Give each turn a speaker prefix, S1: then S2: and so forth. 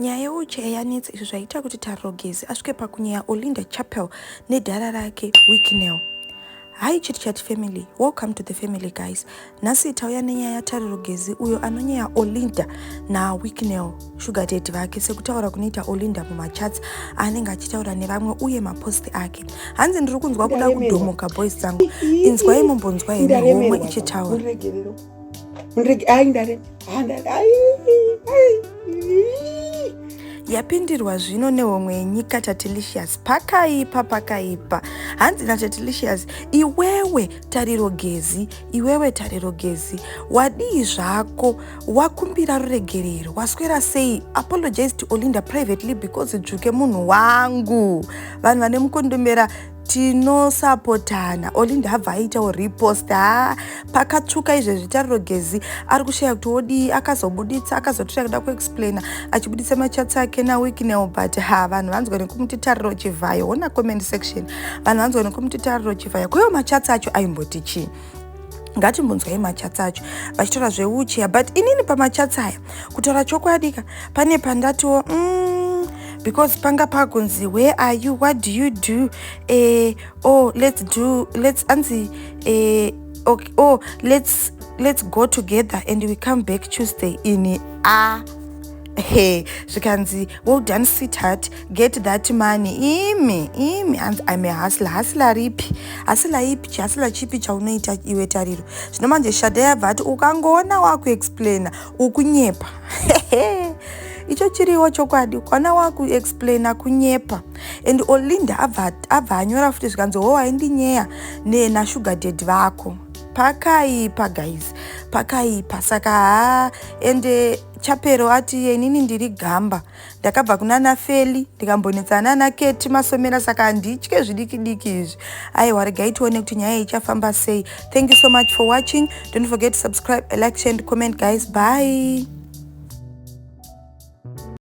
S1: Nyaya yewheelchair yanetsa izvo zvaita kuti Tariro Gezi asvike pakunyeya Olinda Chapel nedhara rake Wicknell. Hi Chit Chat family, welcome to the family guys. Nhasi tauya nenyaya yaTariro Gezi uyo anonyeya Olinda naWicknell sugar daddy vake sekutaura kunoita Olinda mumachats aanenge achitaura nevamwe uye mapost ake. Hanzi ndiri kunzwa kuda kudhomoka boys dzangu. Inzwai mumbonzwa henyu homwe ichitaura. Yapindirwa zvino nehomwe yenyika Tatelicious. Pakaipa, pakaipa. Hanzi naTatelicious, iwewe Tariro Gezi, iwewe Tariro Gezi, wadii zvako, wakumbira ruregerero, waswera sei? Apologize to Olinda privately because dzvuke munhu wangu. Vanhu vane mukondombera tinosapotana. Olinda abva aitawo repost. Ha, pakatsvuka izvezvi. Tariro Gezi ari kushaya kuti wodii. Akazobuditsa, akazotora kuda kuexplaina achibuditsa machats ake naWicknell, but ha, vanhu vanzwa nekumuti Tariro Chivhayo. Ona comment section, vanhu vanzwa nekumuti Tariro Chivhayo. Kuiwo machats acho aimboti chii? Ngatimbonzwai machats acho vachitaura zvewheelchair. But inini pamachats aya, kutaura chokwadi ka, pane pandatiwo because panga pakunzi, "Where are you? What do you do?" Oh, let's do, let's, anzi okay, oh, let's go together and we come back Tuesday. Ini a he, zvikanzi, "Well done, sweetheart, get that money." Imi imi, hanzi, "I'm a hustler." Hustler ripi? Hustler ipi? Chihustler chipi chaunoita iwe Tariro? Zvino manje Shadha yabva ati ukangoona wakuexplaina ukunyepa. Icho chiriwo chokwadi, ukaona wakuexplaina kunyepa. And Olinda abva anyora futi, zvikanzi, "Ho, waindinyeya nasugar daddy vako." Pakaipa guys, pakaipa. Saka ha, ende Chapero ati, "Inini ndiri gamba, ndakabva kuna naFeli, ndikambonetsana naKeti Masomera, saka handitye zvidiki diki izvi." Aiwa, regai tione kuti nyaya ichafamba sei. Thank you so much for watching. Don't forget to subscribe, like, share and comment, guys. Bye.